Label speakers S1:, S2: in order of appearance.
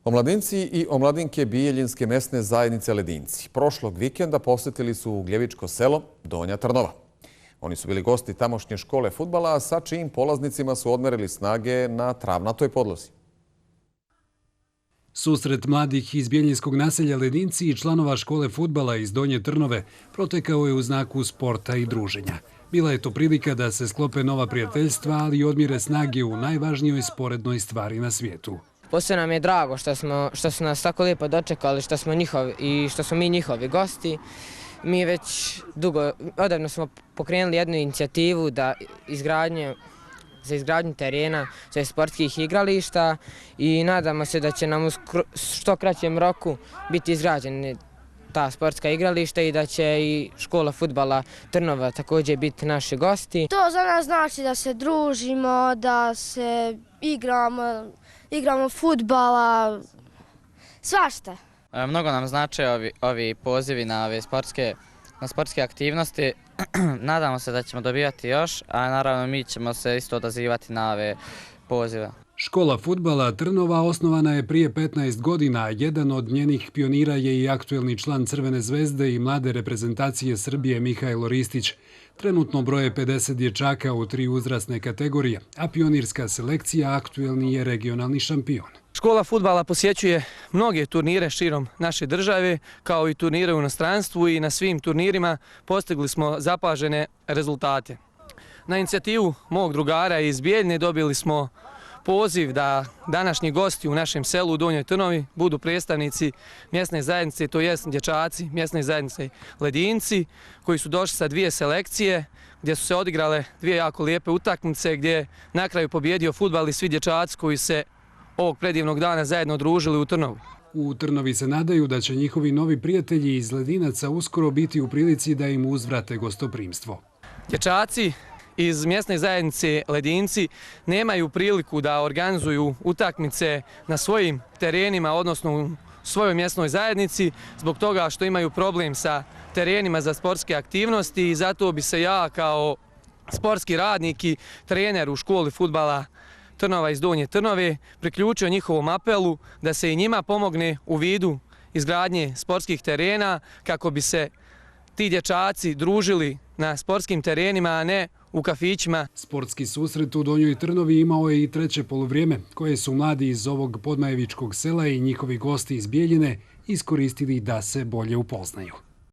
S1: Omladinci i omladinke Bijeljinske mesne zajednice Ledinci prošlog vikenda posjetili su Ugljevičko selo Donja Trnova. Oni su bili gosti tamošnje škole fudbala, sa čijim polaznicima su odmerili snage na travnatoj podlozi.
S2: Susret mladih iz Bijeljinskog naselja Ledinci i članova škole fudbala iz Donje Trnove protekao je u znaku sporta i druženja. Bila je to prilika da se sklope nova prijateljstva, ali i odmire snage u najvažnijoj sporednoj stvari na svijetu.
S3: Posebno nam je drago što su nas tako lijepo dočekali, što smo mi njihovi gosti. Mi već odavno smo pokrenuli jednu inicijativu za izgradnju terena, za sportskih igrališta i nadamo se da će nam u što kraćem roku biti izgrađene ta sportska igrališta i da će i škola fudbala Trnova također biti naši gosti.
S4: To za nas znači da se družimo, da se igramo fudbala, svašta.
S5: Mnogo nam znače ovi pozivi na sportske aktivnosti. Nadamo se da ćemo dobivati još, a naravno mi ćemo se isto odazivati na ove pozive.
S2: Škola fudbala Trnova osnovana je prije 15 godina. Jedan od njenih pionira je i aktuelni član Crvene zvezde i mlade reprezentacije Srbije Mihajlo Ristić. Trenutno broje 50 dječaka u 3 uzrasne kategorije, a pionirska selekcija aktuelni je regionalni šampion.
S6: Škola fudbala posjećuje mnoge turnire širom naše države, kao i turnire u inostranstvu i na svim turnirima postigli smo zapažene rezultate. Na inicijativu mog drugara iz Bijeljine dobili smo poziv da današnji gosti u našem selu u Donjoj Trnovi budu predstavnici mjesne zajednice, to jest dječaci mjesne zajednice Ledinci, koji su došli sa 2 selekcije, gdje su se odigrale 2 jako lijepe utakmice, gdje je na kraju pobjedio fudbal i svi dječaci koji se ovog predivnog dana zajedno družili u Trnovi.
S2: U Trnovi se nadaju da će njihovi novi prijatelji iz Ledinaca uskoro biti u prilici da im uzvrate gostoprimstvo.
S6: Dječaci iz mjesne zajednice Ledinci nemaju priliku da organizuju utakmice na svojim terenima, odnosno u svojoj mjesnoj zajednici, zbog toga što imaju problem sa terenima za sportske aktivnosti i zato bi se ja kao sportski radnik i trener u školi fudbala Trnova iz Donje Trnove priključio njihovom apelu da se i njima pomogne u vidu izgradnje sportskih terena kako bi se ti dječaci družili na sportskim terenima, a ne u kafićima.
S2: Sportski susret u Donjoj Trnovi imao je i treće poluvrijeme, koje su mladi iz ovog podmajevičkog sela i njihovi gosti iz Bijeljine iskoristili da se bolje upoznaju.